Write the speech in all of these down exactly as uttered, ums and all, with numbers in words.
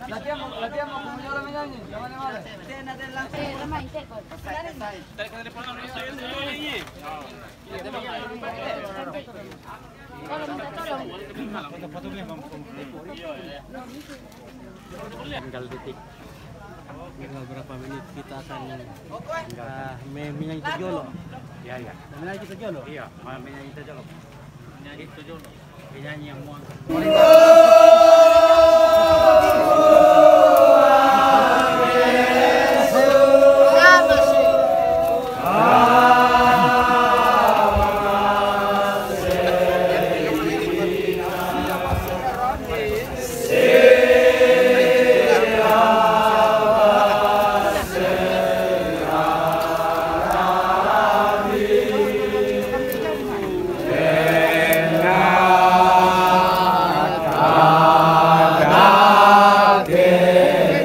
Latihan, latihan, mau menyola menyanyi, jangan malas. Tinggal detik. Tinggal berapa menit kita akan, ah, me-, menyanyi Tojolo. Ya, ya. Menyanyi Tojolo. Iya, menyanyi Tojolo. Menyanyi Tojolo. Penyanyi yang mau angkat.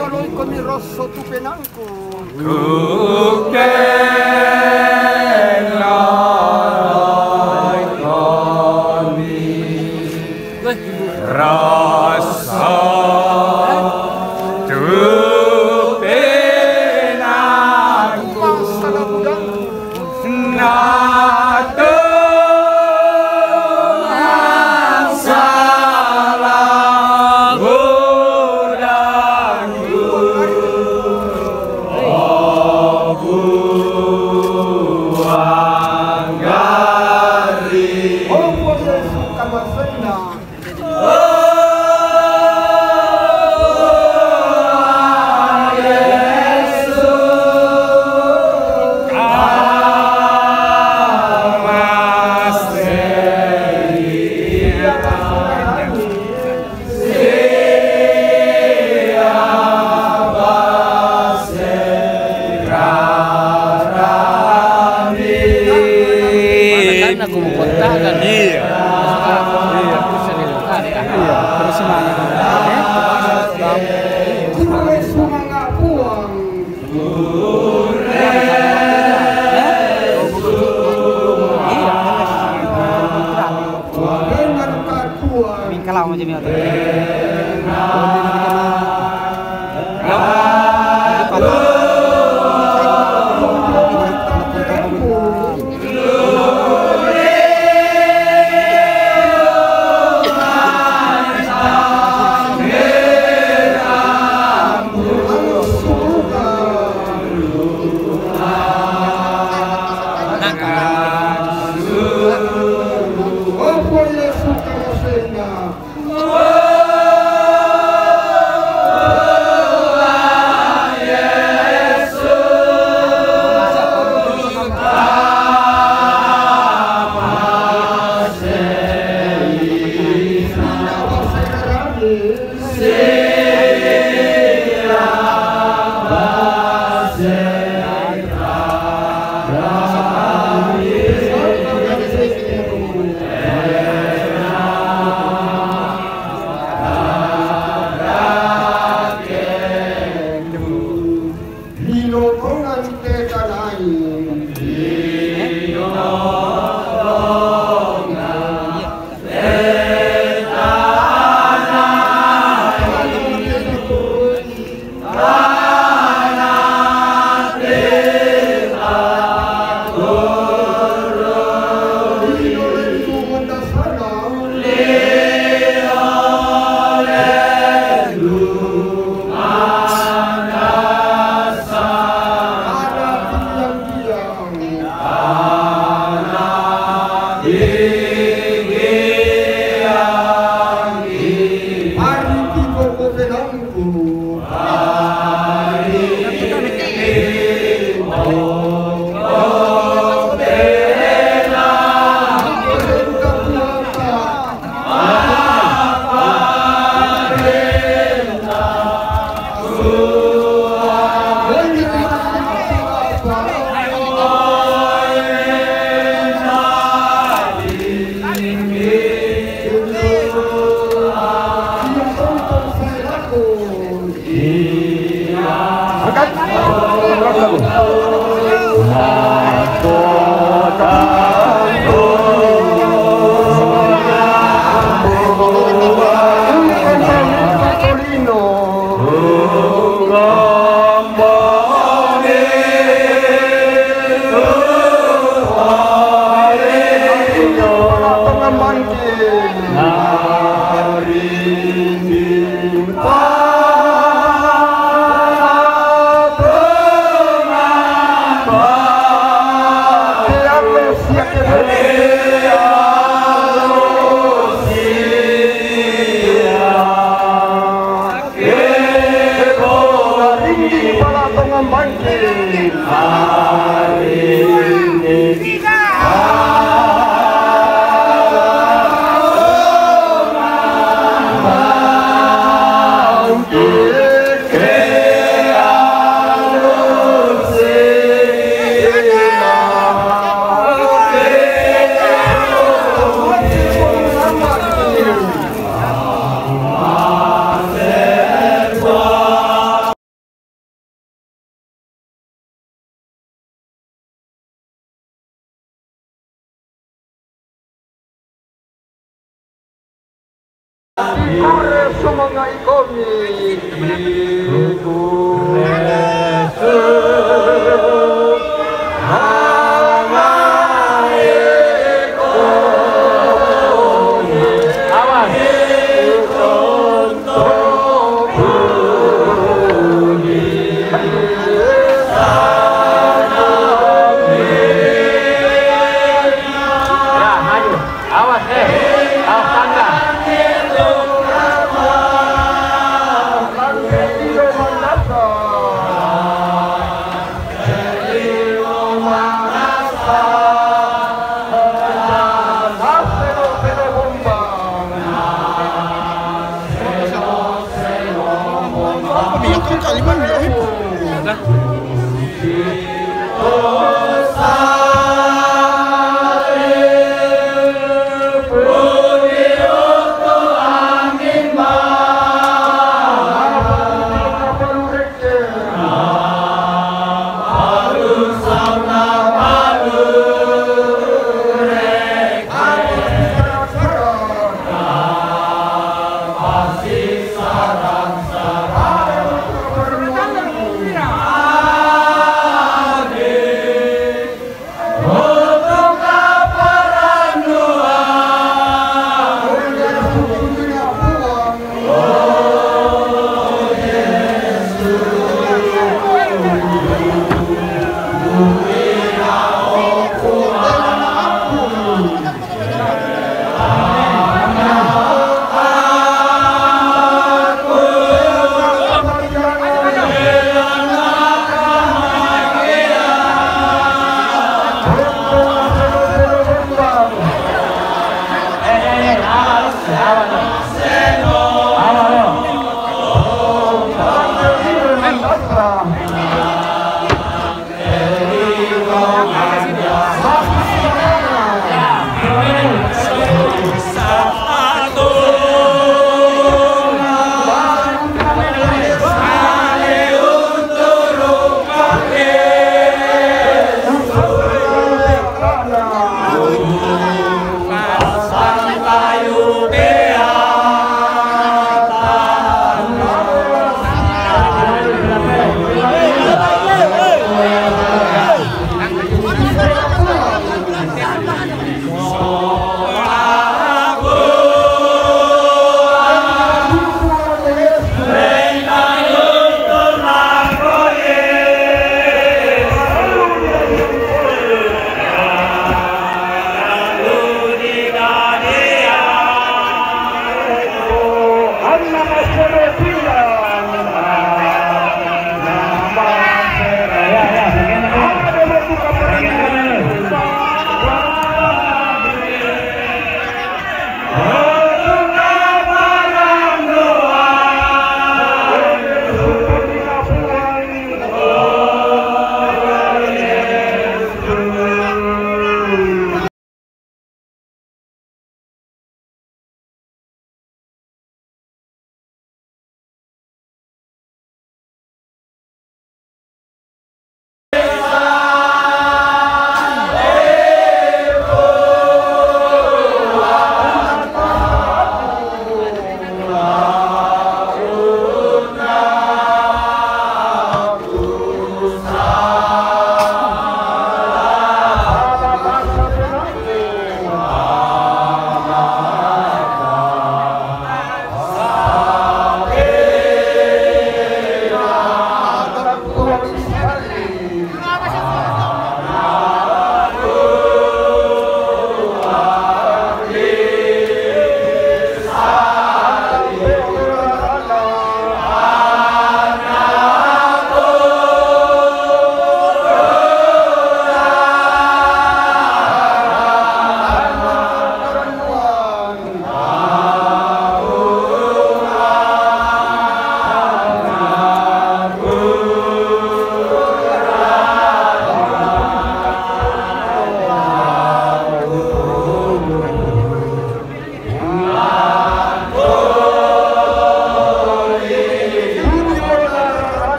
Nolong komi rosso tu penangku. Ku ke nolong komi rosso tu penangku. Masalah budangku. Natu masalah budangku. Oku anggari. Opo Yesu kamasenna. Iya. Iya. Iya, terus semangat. Iya. Kalau macam ni. Ikure sumanga ikomi. Ikure sumanga ikomi. Awas. Ya, maju. Awas, eh. Awas tangga.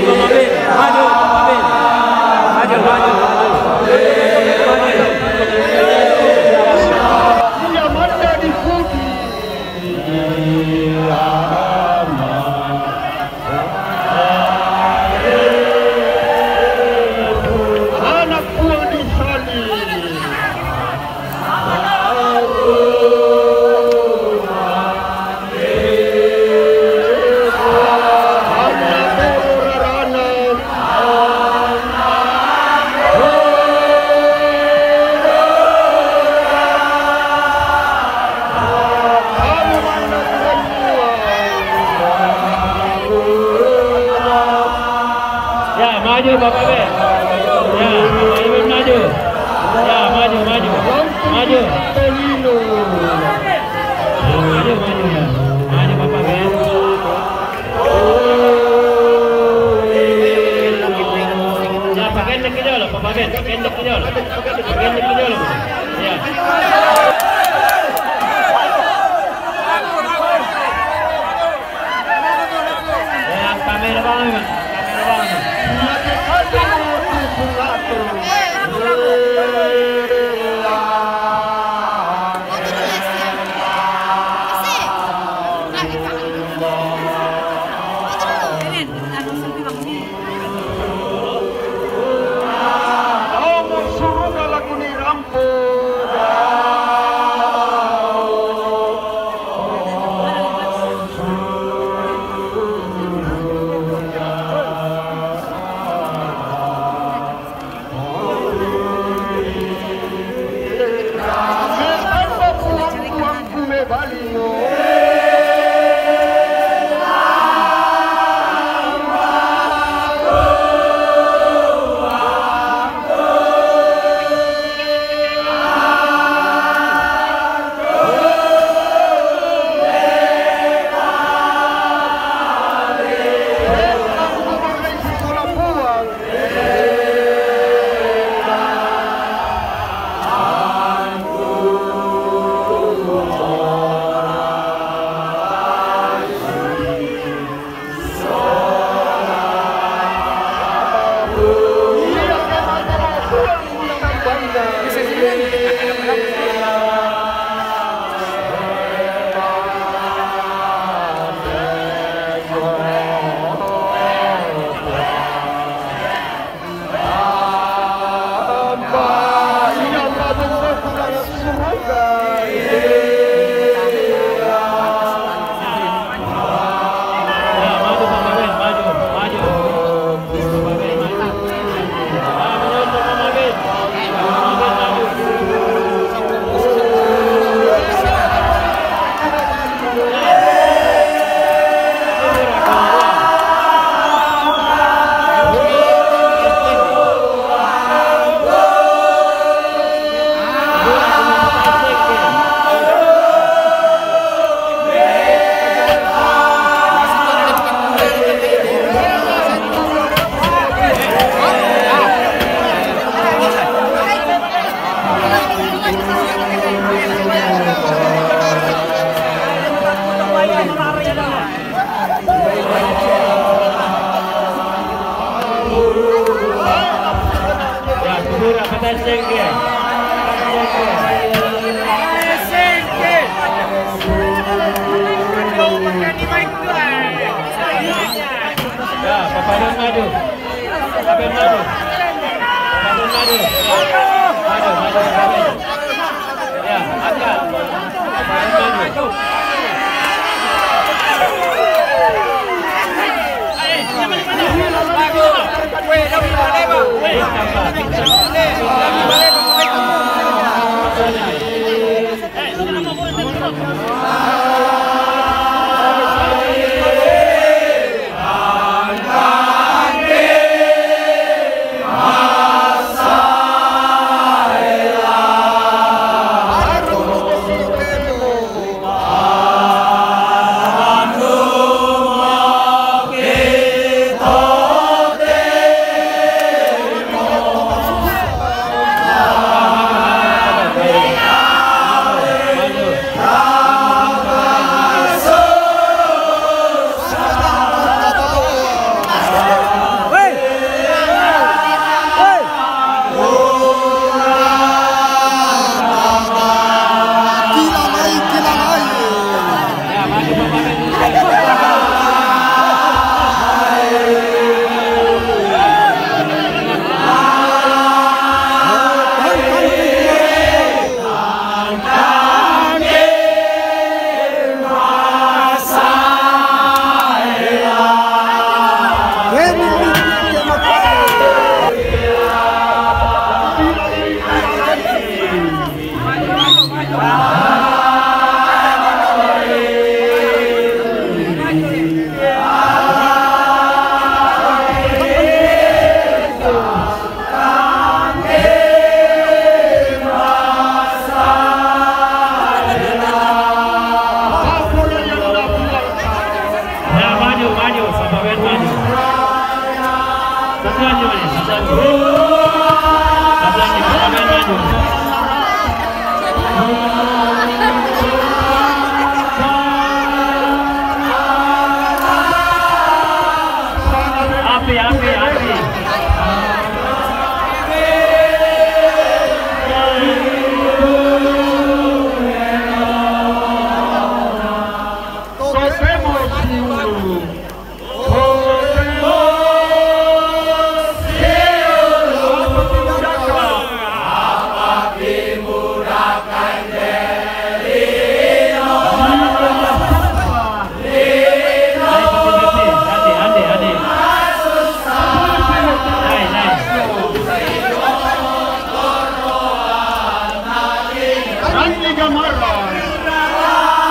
Papa Ben, maju, Papa Ben. Maju, maju, maju. Maju. Ia mata di Fuji. Anak buah di Sali. Ya, maju Bapak Ben. Ya, Bapak Ben maju. Ya, maju, maju. Maju. Maju, maju, ya. Maju Bapak Ben. Ya, pakai dek ke jolo, Bapak Ben. Pakai dek ke jolo. Pakai dek ke jolo. Ya. Ya, kamera bang, kamera bang. Ya, sudah, kata sengke. Ya, Papa Ben maju. Papa Ben maju. Papa Ben maju. Maju, maju, maju. Ya, angkat. Api, api, api. Topemos, Siulu. Ranti Gamarra. Tambah.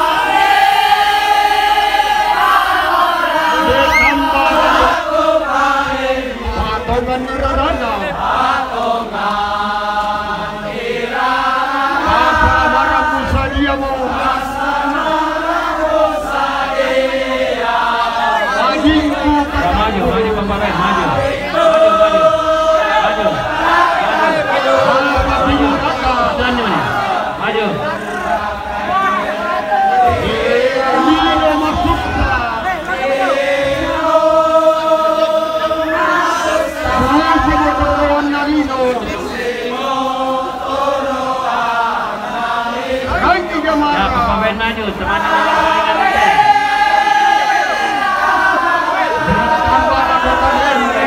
Patongan Irarana. Asa marang ku sadia mo. Adingku. Ya, maju, maju, Papa Ben, maju. Maju, maju. Maju. Maju. Maju. Maju. Lino masukna. Susu motor lawan Lino. Lagi jamaah. Ya, Papa Ben maju, teman-teman. Bertambah anggota band.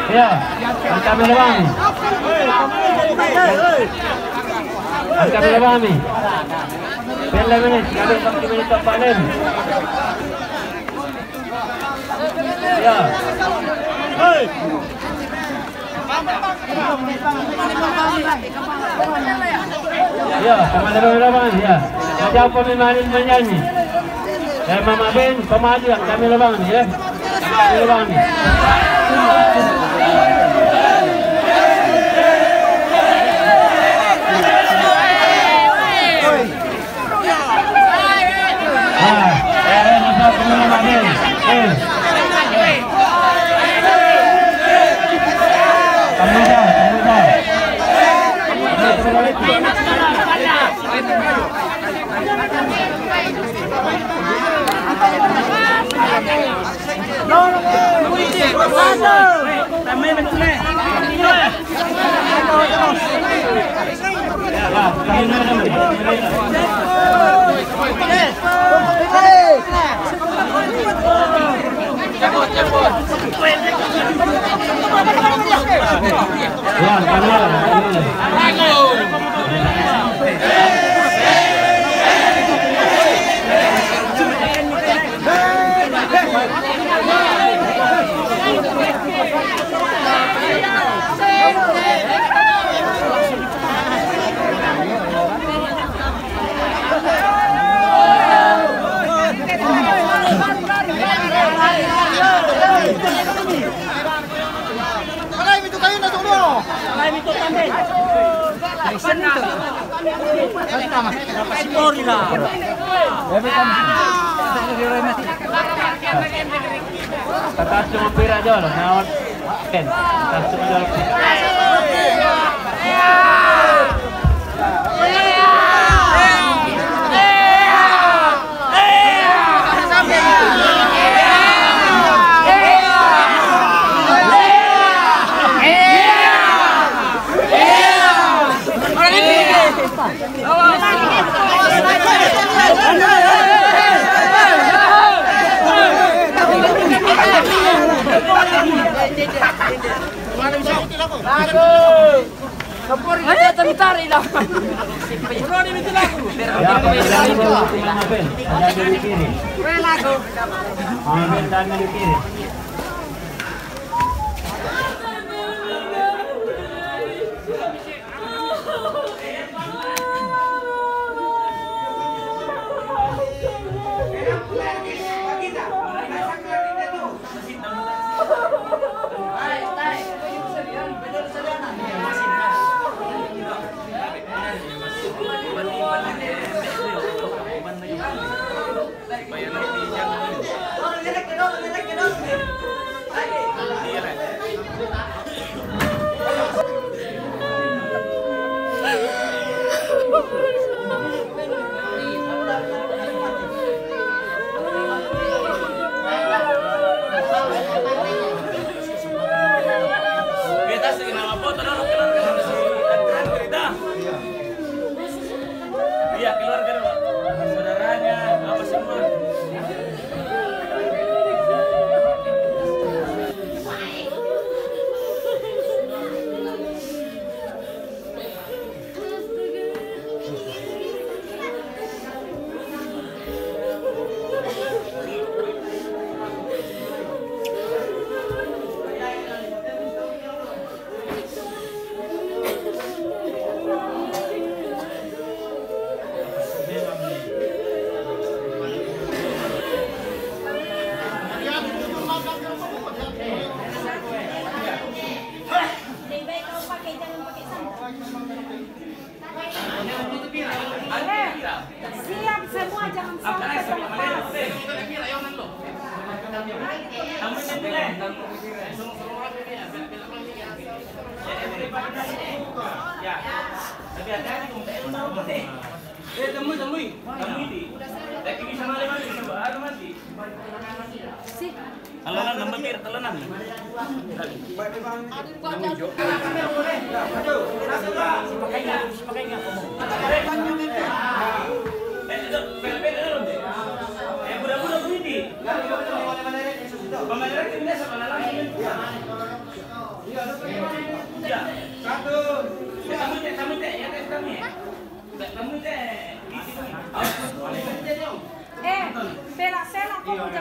Ya, angkat bola bang ni. Angkat bola bang ni. Pele minit, kami satu minit tempat ni. Ya. Ya, sama-sama bola bang ni, ya. Macam apa memang ni menyanyi. Eh, Mama Ben, kau maju, kami bola bang ni, ya. Kami bola bang ni. Ah, eh, eh, nampak kami bola bang ni. Eh. Kami dah, kami dah. Tatas cuma pira jol, naon? Ten, tatas cuma jol. Lagu. Sempur kita tentara hilang. Ya, ada di kiri. Lagu. Ambil tangan di kiri. Iya, keluarga dong. Saudaranya, apa semua. Siap semua, jangan sampai terlepas. Eh, temui, temui. Temui di. Tapi bisa malam nanti, coba ada nanti. Sih. Talenan, nambah bir, talenan. Eh, budak-budak ini. Pemerintah ini sama langsung. Eh, pela sela kau jangan